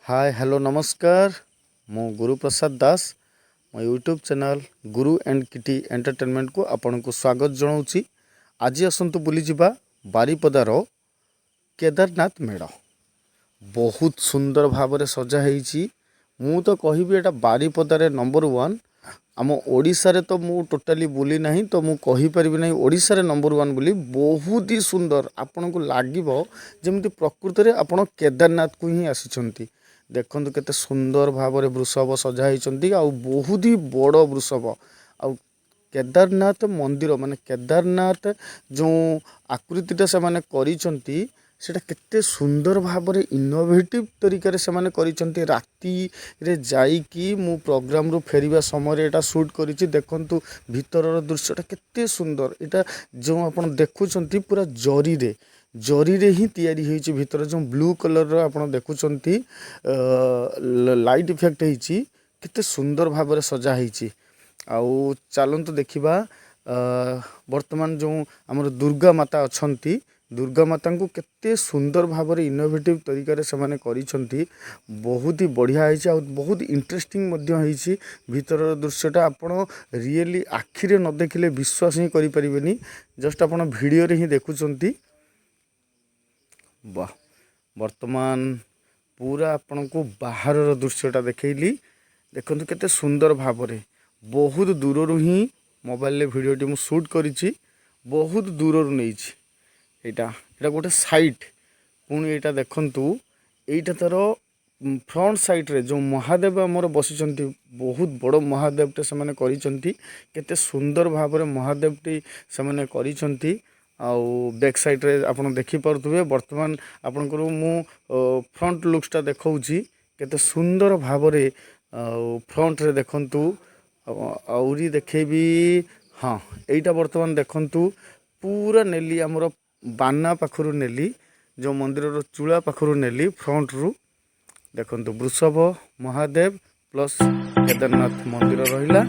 ହାଏ, hello, ନମସ୍କାର। ମୁଁ ଗୁରୁପ୍ରସାଦ ଦାସ, ମୋ ୟୁଟ୍ୟୁବ୍ ଚ୍ୟାନେଲ୍ ଗୁରୁ ଆଣ୍ଡ କିଟି ଏଣ୍ଟରଟେନମେଣ୍ଟକୁ ଆପଣଙ୍କୁ ସ୍ୱାଗତ ଜଣାଉଛି। ଆଜି ଆସନ୍ତୁ ବୁଲିଯିବା ବାରିପଦାର କେଦାରନାଥ ମେଢ଼। ବହୁତ ସୁନ୍ଦର ଭାବରେ ସଜା ହେଇଛି। ମୁଁ ତ କହିବି, ଏଇଟା ବାରିପଦାରେ ନମ୍ବର ୱାନ୍। ଆମ ଓଡ଼ିଶାରେ ତ ମୁଁ ଟୋଟାଲି ବୁଲି ନାହିଁ, ତ ମୁଁ କହିପାରିବି ନାହିଁ ଓଡ଼ିଶାରେ ନମ୍ବର ୱାନ୍ ବୋଲି। ବହୁତ ହି ସୁନ୍ଦର, ଆପଣଙ୍କୁ ଲାଗିବ ଯେମିତି ପ୍ରକୃତରେ ଆପଣ କେଦାରନାଥକୁ ହିଁ ଆସିଛନ୍ତି। ଦେଖନ୍ତୁ, କେତେ ସୁନ୍ଦର ଭାବରେ ବୃଷଭ ସଜା ହେଇଛନ୍ତି ଆଉ ବହୁତ ହି ବଡ଼ ବୃଷଭ। ଆଉ କେଦାରନାଥ ମନ୍ଦିର, ମାନେ କେଦାରନାଥ ଯେଉଁ ଆକୃତିଟା ସେମାନେ କରିଛନ୍ତି, ସେଇଟା କେତେ ସୁନ୍ଦର ଭାବରେ ଇନୋଭେଟିଭ୍ ତରିକାରେ ସେମାନେ କରିଛନ୍ତି। ରାତିରେ ଯାଇକି ମୁଁ ପ୍ରୋଗ୍ରାମରୁ ଫେରିବା ସମୟରେ ଏଇଟା ସୁଟ୍ କରିଛି। ଦେଖନ୍ତୁ, ଭିତରର ଦୃଶ୍ୟଟା କେତେ ସୁନ୍ଦର। ଏଇଟା ଯେଉଁ ଆପଣ ଦେଖୁଛନ୍ତି, ପୁରା ଜରିରେ ଜରିରେ ହିଁ ତିଆରି ହେଇଛି। ଭିତରେ ଯେଉଁ ବ୍ଲୁ କଲର୍ର ଆପଣ ଦେଖୁଛନ୍ତି, ଲାଇଟ୍ ଇଫେକ୍ଟ ହେଇଛି, କେତେ ସୁନ୍ଦର ଭାବରେ ସଜା ହେଇଛି। ଆଉ ଚାଲନ୍ତୁ ଦେଖିବା, ବର୍ତ୍ତମାନ ଯେଉଁ ଆମର ଦୁର୍ଗା ମାତା ଅଛନ୍ତି, ଦୁର୍ଗା ମାତାଙ୍କୁ କେତେ ସୁନ୍ଦର ଭାବରେ ଇନୋଭେଟିଭ୍ ତରିକାରେ ସେମାନେ କରିଛନ୍ତି। ବହୁତ ହି ବଢ଼ିଆ ହେଇଛି ଆଉ ବହୁତ ଇଣ୍ଟରେଷ୍ଟିଂ ମଧ୍ୟ ହେଇଛି। ଭିତରର ଦୃଶ୍ୟଟା ଆପଣ ରିଏଲି ଆଖିରେ ନ ଦେଖିଲେ ବିଶ୍ୱାସ ହିଁ କରିପାରିବେନି। ଜଷ୍ଟ ଆପଣ ଭିଡ଼ିଓରେ ହିଁ ଦେଖୁଛନ୍ତି। ବାহ! ବର୍ତ୍ତମାନ ପୁରା ଆପଣଙ୍କୁ ବାହାରର ଦୃଶ୍ୟଟା ଦେଖେଇଲି। ଦେଖନ୍ତୁ, କେତେ ସୁନ୍ଦର ଭାବରେ ବହୁତ ଦୂରରୁ ହିଁ ମୋବାଇଲରେ ଭିଡ଼ିଓଟି ମୁଁ ସୁଟ୍ କରିଛି, ବହୁତ ଦୂରରୁ ନେଇଛି। ଏଇଟା ଗୋଟେ ସାଇଟ୍। ପୁଣି ଏଇଟା ଦେଖନ୍ତୁ, ଏଇଟା ତାର ଫ୍ରଣ୍ଟ ସାଇଡ଼୍ରେ ଯେଉଁ ମହାଦେବ ଆମର ବସିଛନ୍ତି, ବହୁତ ବଡ଼ ମହାଦେବଟେ ସେମାନେ କରିଛନ୍ତି। କେତେ ସୁନ୍ଦର ଭାବରେ ମହାଦେବଟି ସେମାନେ କରିଛନ୍ତି। ଆଉ ବ୍ୟାକ୍ ସାଇଡ଼୍ରେ ଆପଣ ଦେଖିପାରୁଥିବେ। ବର୍ତ୍ତମାନ ଆପଣଙ୍କର ମୁଁ ଫ୍ରଣ୍ଟ ଲୁକ୍ସଟା ଦେଖାଉଛି, କେତେ ସୁନ୍ଦର ଭାବରେ। ଆଉ ଫ୍ରଣ୍ଟରେ ଦେଖନ୍ତୁ, ଆହୁରି ଦେଖେଇବି। ହଁ, ଏଇଟା ବର୍ତ୍ତମାନ ଦେଖନ୍ତୁ, ପୁରା ନେଲି ଆମର ବାନା ପାଖରୁ ନେଲି, ଯେଉଁ ମନ୍ଦିରର ଚୂଳା ପାଖରୁ ନେଲି ଫ୍ରଣ୍ଟରୁ। ଦେଖନ୍ତୁ, ବୃଷଭ ମହାଦେବ ପ୍ଲସ୍ କେଦାରନାଥ ମନ୍ଦିର ରହିଲା।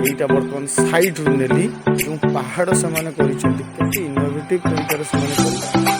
ଏଇଟା ବର୍ତ୍ତମାନ ସାଇଡ଼ରୁ ନେଲି। ଯେଉଁ ପାହାଡ଼ ସେମାନେ କରିଛନ୍ତି, କେତେ ଇନୋଭେଟିଭ୍ ତରିକାରେ ସେମାନେ କରିଛନ୍ତି।